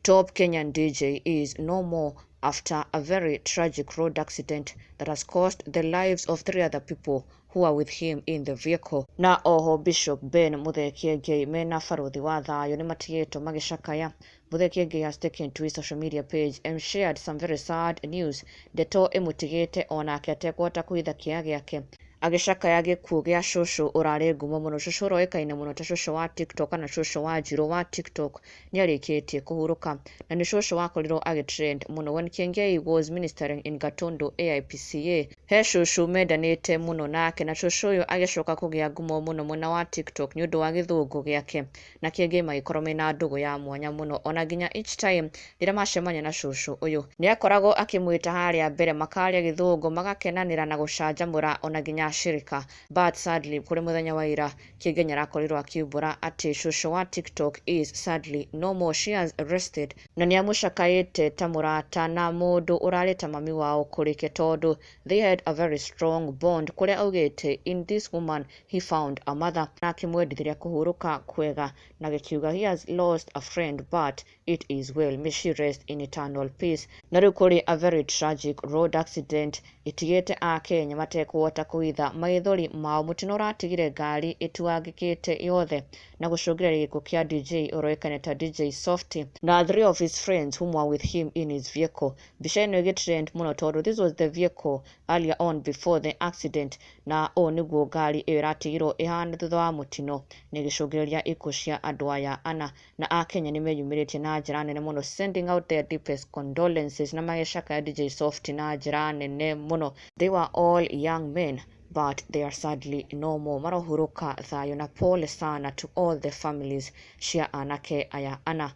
Top Kenyan DJ is no more after a very tragic road accident that has cost the lives of three other people who are with him in the vehicle. Na oho Bishop Ben Muthee Kiengei mena barothi wa thayũ nĩ matigĩtwo magĩcakaya. Muthee Kiengei has taken to his social media page and shared some very sad news. Ndeto ĩmũtigĩte onake atekũhota kũhitha kĩeha gĩake agĩcakaya gĩkuũ gĩa cũcũ ũrarĩ ngumo mũno. Cũcũ ũroĩkaine mũno ta cũcũ wa TikTok kana cũcũ wa Njirũ wa TikTok nĩ arĩkĩtie kũhurũka, na nĩ cũcũ wakorirwo agĩtrend mũno when Kiengei was ministering in Gatundu AIPCA. He cũcũ mendanĩte mũno nake, na cũcũ ũyũ agĩcoka kũgĩa ngumo mũno mwena wa TikTok nĩ ũndũ wa gĩthũngũ gĩake, na Kiengei magĩkorwo mena ndũgũ ya mwanya mũno. Ona nginya each time rĩrĩa macemania na cũcũ ũyũ, nĩ akoragwo akĩmwĩta harĩa mbere, makaria gĩthũngũ, magakenanĩra na gũcanjamũra ona nginya acirika. But sadly, kũrĩ mũthenya wa ira Kiengei nĩarakorirwo akiumbũra atĩ cũcũ wa TikTok is sadly no more, she has rested, na nĩ amũcakaĩte ta mũrata na mũndũ ũrarĩ ta mami wao kũrĩke, tondũ they had a very strong bond, kũrĩa augĩte in this woman he found a mother, na akĩmwendithĩria kũhurũka kwega na gĩkiuga he has lost a friend, but it is well, may she rest in eternal peace. Na rĩu kũrĩ a very tragic road accident ĩtigĩte akenya matekũhota kũhitha maithori mao. Mũtino ũratigire ngari ĩtuangĩkĩte yothe na gũcũngĩrĩria gĩkuũ kĩa DJ ũroĩkaine ta DJ Softy na three of his friends whom were with him in his vehicle. Mbica ĩno ĩgĩtrend mũno tondũ this was the vehicle earlier on before the accident, na ũũ nĩguo ngari ĩyo ĩratigirwo ĩhana thutha wa mũtino na ĩgĩcũngĩrĩria ikuũ cia andũ aya ana. Na akenya nĩ meyumĩrĩtie na njĩra nene mũno, sending out their deepest condolences na magĩcakaya DJ Softy na njĩra nene mũno. They were all young men, but they are sadly no more. Marohurũka thayũ, na pole sana to all the families cia anake aya ana.